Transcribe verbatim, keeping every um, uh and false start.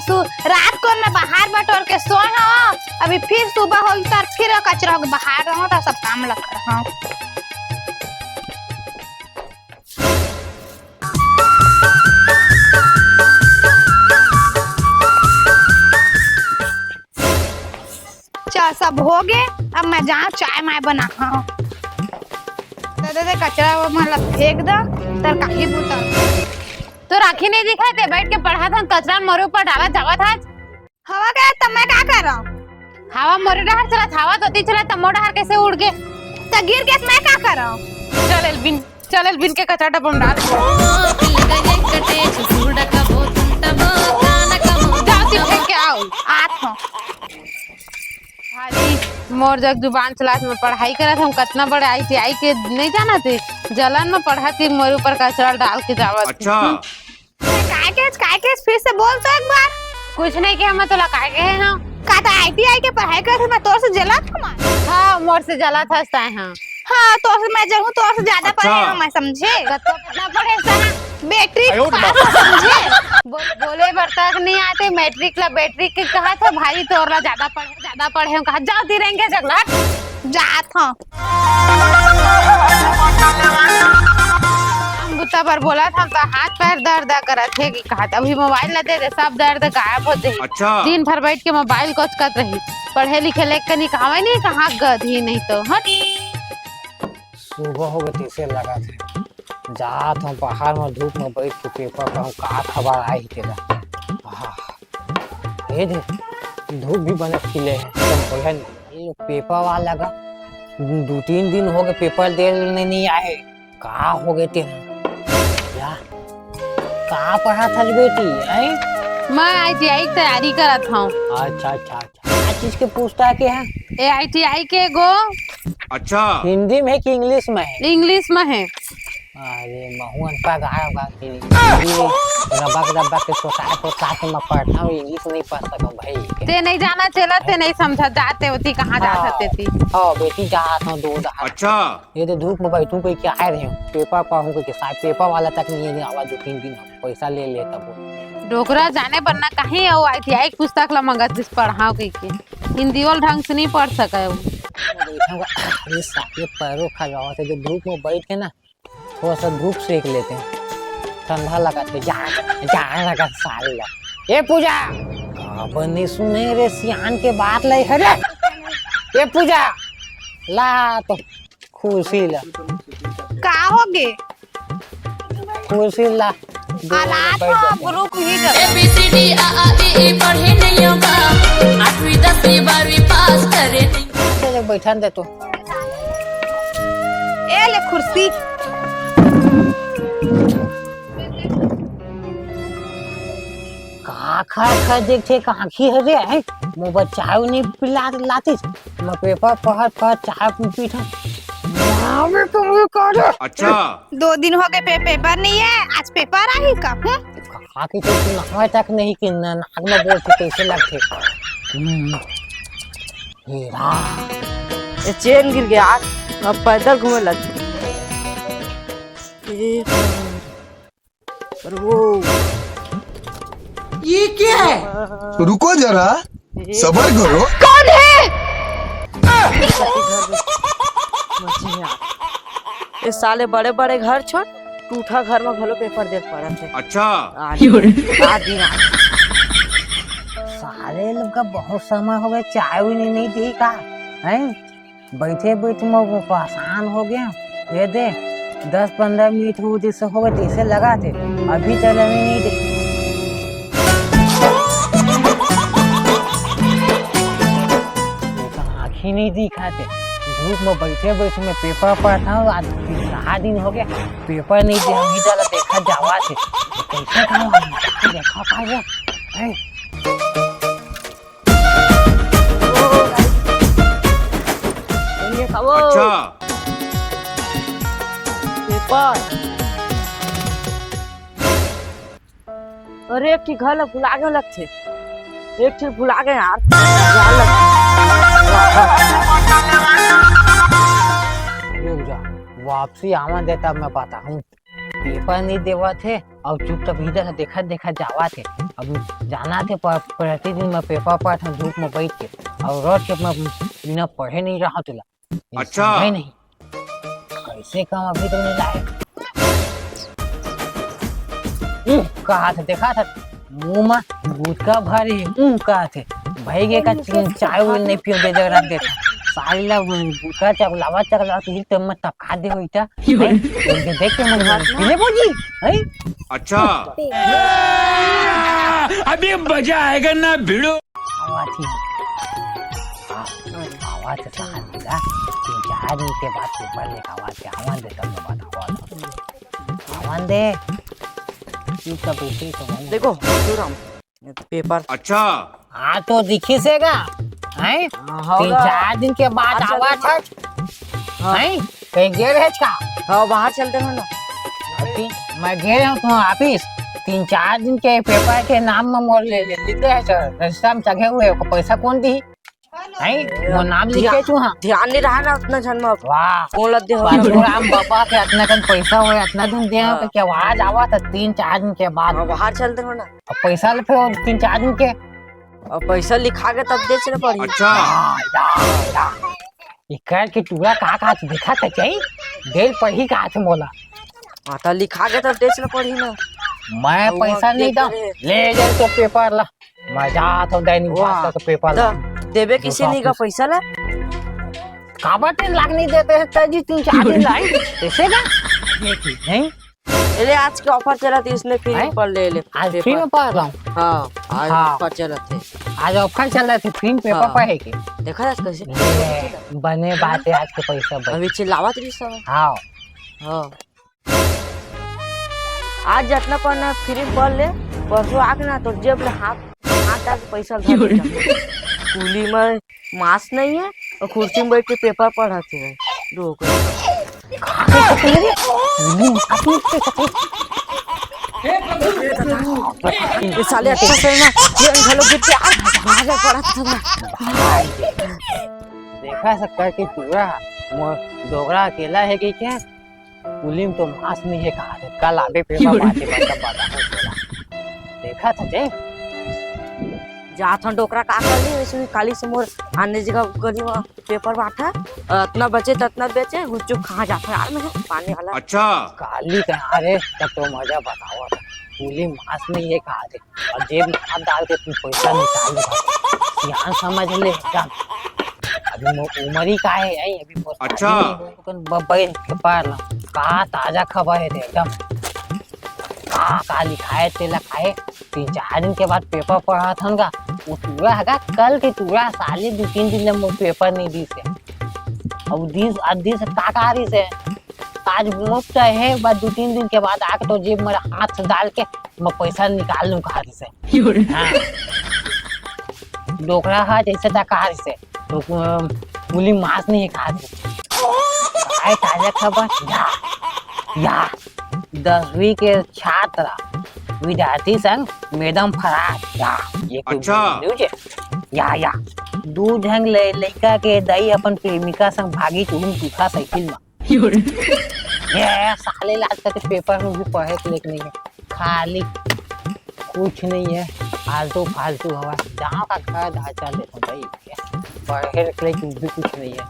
सु-, रात को मैं बाहर बटोर के सोए हंव, अभी फिर सुबह होही त फिर कचरा के बाहर रहंव त सब काम ल करहंव। चल, सब हो गे, अब मैं जांव चाय माय बनाहंव। दे दे, कचरा वो मन ला फेंक द, तर काली बूता। तोर आँखी नहीं दिखत हे, बइठ के पढ़त हंव, कचरा मोरे ऊपर डालत जावत हस। हवा गया त मैं का करंव? हवा मोरे डहर चलत, हवा तोती चलत, त मोर डहर कइसे उड़ गे? त गिर गेस, मैं का करंव? चल एलबिन, चल एलबिन के कचरा डब्बा में डाल। जाओ, ती फेंक के आओ। खाली मोर जग जुबान चलात, मैं पढ़ाई करत हंव, कतना बड़े आई टी आई के नहीं जानत हे, जलन में पढ़त हे, मोर ऊपर कचरा डाल के जावत हे। अच्छा। हम्म। काय कहेस, काय कहेस, फिर से बोल तो एक बार। कुछ नहीं कहे, मैं तोला काय कहे हंव? का त आई टी आई के पढ़ाई करत हंव, मैं तोर से जलत हंव मैं। हाँ, मोर से जलत हस तैं, हाँ। हाँ, तोर से मैं जलहूँ, तोर से ज्यादा अच्छा। पढ़े हंव मैं, समझे? कतना पढ़े हस तैं? मैट्रिक आयो रे पास बाप। हंव, समझे? बो-, बोले बर तक नहीं आते, मैट्रिक ला बैट्रिक के कहत हस भाई, तोर ला ज्यादा पढ़े, ज्यादा पढ़े हंव कहत, जाओ तिरंगे जगलट। जात हंव। काम बुता बर बोलत हंव त हाथ पैर दर्द करत हे कि कहत, अभी मोबाइल ला दे दे, सब दर्द गायब हो जाही। अच्छा। दिन भर बइठ के मोबाइल कोचकत रही, पढ़े लिखे ले कनी कहवे नहीं, कहाँ गधी नहीं तो हट। सुबह हो गे तइसे लगत हे, जात हंव बाहर में धूप में बइठ के पेपर पढ़हूँ, का खबर आही तेला। आहा। ए दे, धूप भी बने खिले हे, एकदम बढ़िया। ये पेपर वाला का दू तीन दिन हो गे, पेपर दे नहीं, नहीं आए, का हो गे तेन? या, का पढ़त हस बेटी, हैं? मैं आई टी आई के तैयारी करत हंव। अच्छा, अच्छा, अच्छा। का चीज के पूछता के है? ए आई टी आई के गो। अच्छा। हिंदी में है कि इंग्लिश में है? इंग्लिश में है। अरे, महू अनपढ़ गाय होगा कि नहीं? ये रबक रबक के सोसाय सोसाय के मैं पढ़ता हूँ, इंग्लिश नहीं पढ़ सकूँ भाई। ते नहीं जाना चला, ते नहीं समझा, जाते होती कहाँ जात हाँ। हते थी। हाँ, बेटी जात हूँ दो उधार। अच्छा। ये तो धूप में बैठूं कोई क्या आए रहे हूँ, पेपर पढ़ूं कोई के साथ, पेपर वाला तक नहीं है, आवा दो तीन दिन हम पैसा ले ले तब। डोकरा जाने बर ना कहीं अउ आई टी आई के पुस्तक ला मंगत जिस पढ़ाओ कहि के, हिंदी वाला ढंग से नहीं पढ़ सके वो। बैठा हुआ, ये साले पैरों खा जावा थे, जो धूप में बैठ के ना थोड़ा सा धूप सेक लेते हैं, ठंडा लगा थे, जा, जा लगा साले ला। ए पूजा, काबर नहीं सुने रे सियान के बात लाई है रे। ए पूजा, ला तो खुशी ला। का हो गे? खुशी ला। हालात बैठ हो, जाते हैं। रुक ही जा। A B C D आ आ ई ई पढ़े नहीं होगा, आठवीं दसवीं बारहवीं पास करे नहीं। चल, बैठन दे तो। ए ले कुर्सी। का खा खा देख थे, काखी हरे है, मोबाइल चाय नहीं पिला लातीस। मैं पेपर पढ़त पढ़त चाय पी पीथंव। नाम तो वो कर। अच्छा। दो दिन हो गए पे-, पेपर नहीं है, आज पेपर आही का? हम्म? कहा कि तो सुनावे तक नहीं कि न-, नाक में बोलते कैसे लगते। हम्म। हीरा। ये चेन गिर गया, अब पैदल घूमे लग। ये अरे वो। ये क्या है? रुको जरा, सबर करो। कौन है? ये साले बड़े बड़े घर छोड़, टूठा घर में घलो पेपर दे पड़त हे। अच्छा। आज, आज दिन आज। साले लोग का बहुत समय हो गया, चाय भी नहीं, नहीं दी का, हैं? बैठे बैठे मैं वो परेशान हो गया। ये दे, दस पंद्रह मिनट हो जैसे हो गए, जैसे लगा थे, अभी तक अभी नहीं दे। ये तो आँख ही नहीं दिखाते। धूप में बैठे बैठे मैं पेपर पढ़ता हूँ, आज तीसरा दिन हो गया, पेपर नहीं दे, अभी तक देखा जावा थे। कैसे खाऊँ? देखा पाएगा? ये खाओ। अच्छा। पेपर। अरे, एक ठी घर ला भुला गे लगथे। एक ठी भुला गे यार। यार लग- रुक जा, वापसी आवा दे तब मैं बताहूँ। पेपर नहीं देवत हे, अब चुपचाप इधर से देखत देखत जावत हे। अब जाना थे प-, प्रतिदिन मैं पेपर पढ़त हूँ धूप में बैठ के, और रोज के मैं बिना पढ़े नहीं रहा तुला। ये अच्छा। समझे नहीं। कैसे काम अभी तक नहीं लाए? उह, कहा था, देखा था, मुंह में गुटखा भरी, उह, कहा थे, भाई के का ची-, चाय वाय नहीं पियो दे जगह रख देता। साली ला गुटखा चकलावा, चकलावा, तुझे तो मैं टपका दे होई था। हैं? तुम देख के मन पीले बोली, हैं? अच्छा। अभी मजा आएगा ना भिड़ो। आवा थी। आ, आवा तो कहाँ थी ला? तीन चार दिन के बाद पेपर लेके आवा थे, आवा दे तब तो बात आवा था। आवा दे। तू सब इसी तो मन देखो, शिवराम, पेपर। अच्छा। हाँ, तो दिखी से गा, हैं? हाँ, तीन होगा। चार दिन के बाद अच्छा, आवा था। हाँ। हैं? कहीं गे रहे का? हाँ, बाहर चलते हो ना। अभी मैं गे रहा हूँ तुम्हारा ऑफिस। तीन चार दिन के पेपर के नाम में मोर ले, ले, लिख रहे सर। रजिस्टर में चढ़े हुए, को पैसा कौन दी? हैं? वो नाम लिखे ध्यान, तू, हाँ। ध्यान नहीं रहा ना उतना झन में। वाह। कौन लग दे हो? परशुराम बाबा के इतना कन पैसा हुए, इतना दिन दे हो, हाँ। तो क्या आवाज आवा था तीन चार दिन के बाद? हाँ, बाहर चलते हो ना। अब पैसा ले फिर तीन चार दिन के। अब पैसा लिखा के तब दे चले पड़ी। अच्छा। या, या, या। इकर के टूरा का, का देखा था चाहिए? देर पड़ी का था मोला। हाँ, तो लिखा के तब दे चले पड़ी ना। मैं अब पैसा वहाँ नहीं देख दूँ। ले ले तो पेपर ला। मैं जात हूँ दैनिक वाह। भास्कर के पेपर ला। तो देबे किसी नहीं का वापस। पैसा ला? काबर तीन लाख नहीं देते हैं, सर जी, तीन चार दिन लाई। ऐसे ना? ये ठीक नहीं। ले, आज के ऑफर चलत हे, इसने फ्री में हैं? पढ़ ले, ले आज पेपर। फ्री में पढ़ रहा हूँ। हाँ, आज हाँ। ऑफर चलत हे। आज ऑफर चलत हे, फ्री में पेपर हाँ। पढ़े के। देखा आज कैसे? ले, बने बात हे, आज के पैसा बने। अभी चिल्लावत रही सब। हाँ। हाँ। आज जितना पढ़ना हे फ्री में पढ़ ले, परसों आके ना तो जेब ले हाथ, हाथ डाल के पैसा धर ले। कुली में मास्क नहीं है और कुर्सी में बैठ के पेपर पढ़त हे। डोकरा। ये साले अच्छा से ना, ये घलो गिर के, आ, भागे पड़त हे ना। देखा सकता है कि पूरा मो-, डोकरा अकेला है कि क्या? कुली में तो मास्क नहीं है, कहा थे कल आबे पेपर बांटे बर तब बांटा हो तोला। देखा था जे? जात हन डोकरा का कर ली, वैसे भी काली से मोर आने जगह करी वहाँ पेपर बांटा, अतना बचे ततना बेचे, गुपचुप खा जात हन यार, मैं पानी वाला। अच्छा। काली का, अरे तब तो मजा बतावा था। कुली में मास्क नहीं है, कहा थे और जेब में हाथ डाल के तू पैसा निकाल ले। सियान समझ ले एकदम। अभी मो-, उमर ही का है, यही अभी मोर अच्छा। शादी नहीं हुई, लेकिन ब-, बहन के पार ना। का ताजा खबर है रे एकदम। का, का लिखाए तेला खाए। तीन चार दिन के बाद पेपर पढ़ा था ना, वो टूरा है का, कल के टूरा साले दो तीन दिन ले मोर पेपर नहीं दी से। अब दिस, आज दिस का, का रही से। आज मुफ्त है, बस दो तीन दिन के बाद आके तो जेब में हाथ डाल के मैं पैसा निकाल लूं कहा से। हाँ। डोकरा हा जैसे तक कहा से, तो, अ, कुली मास नहीं कहा से। आए ताजा खबर, या, या, दसवीं के छात्र विद्यार्थी संग मैडम फरार, या, ये कोई अच्छा। न्यूज है? या, या, दू झन ले-, लइका के दाई अपन प्रेमिका संग भागी तुहूं टूटा साइकिल में। यो रे। ये साले ला आज तक पेपर में भी पढ़े के लेके नहीं है, खाली कुछ नहीं है, फालतू फालतू हवा। गाँव का घर ढांचा देखो भाई, पढ़े के लेके भी कुछ नहीं है।